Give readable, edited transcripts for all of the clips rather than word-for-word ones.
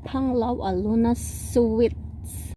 Panglao Alona Suites.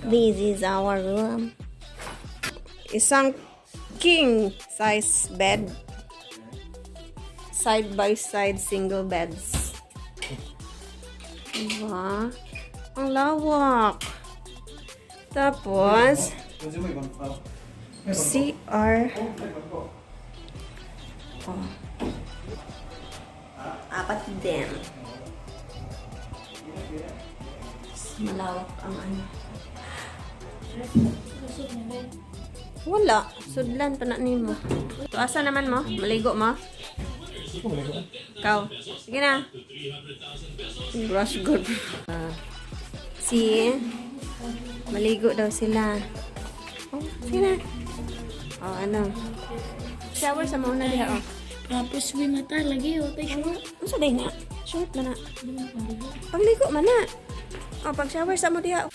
This is our room. Isang king size bed. Side by side single beds. Diba? Ang lawak. Tapos, CR. Oh. Apat din. Malawak ang ano. Wala. Sudlan pa na nimo. So, asa naman mo? Maligo mo? Ikaw. Sige na. Brush good. See? Maligo daw sila. Oh, sige na. Oh, ano? Shower sa mauna diha, oh. Tapos may mata lagi oh, tay short. Ano sa day na? Short man na. Pagligo man na. Oh, pag shower sa mo diha.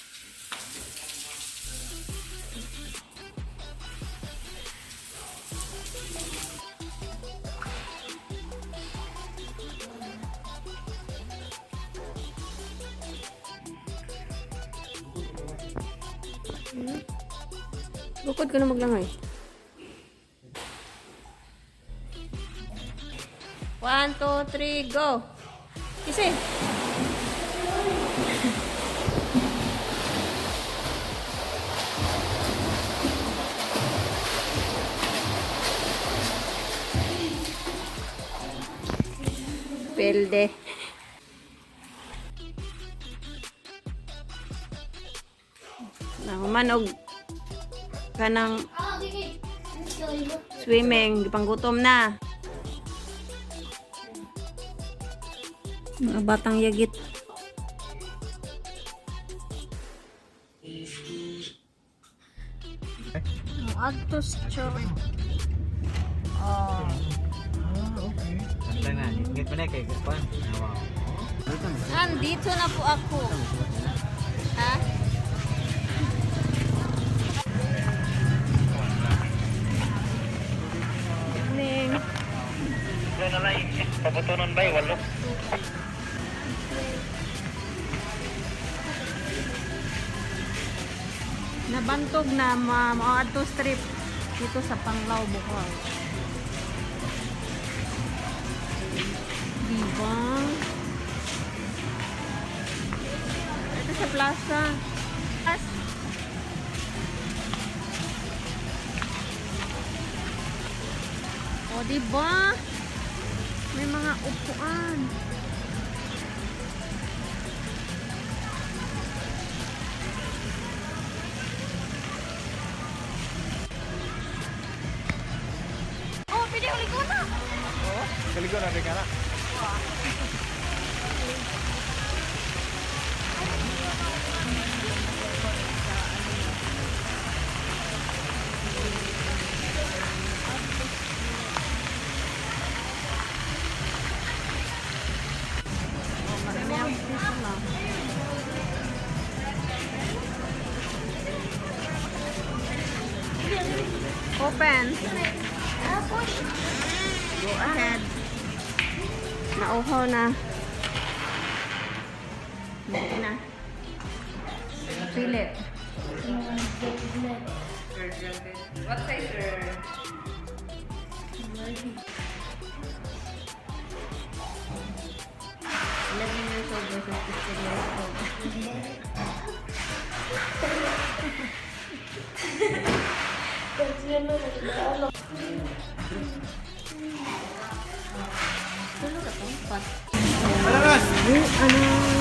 Bukod ka na maglangoy. One, two, three, go! Kasi. Pelde. Nahuman og kanang Ah, okay. swimming, gipanggutom na. Mga batang yagit. Adto sa church. Oh. Antay na, ngit pa na kay kuan. Wow. Andito na po ako. Ha? Evening. Ano na pabutonon bay walo. Nabantog na mga strip dito sa Panglao, Bohol. Diba? Ito sa plaza. As O, diba? May mga upuan. Oh, pwede ko ligo na. Kaligo na rin ka na. Marami ang piso na. Open. Go ahead. Nauhaw na. Hindi na. Pili. What size, sir? 11 years old versus 15 years old. Tulo ka tong pat. Alas. Ano?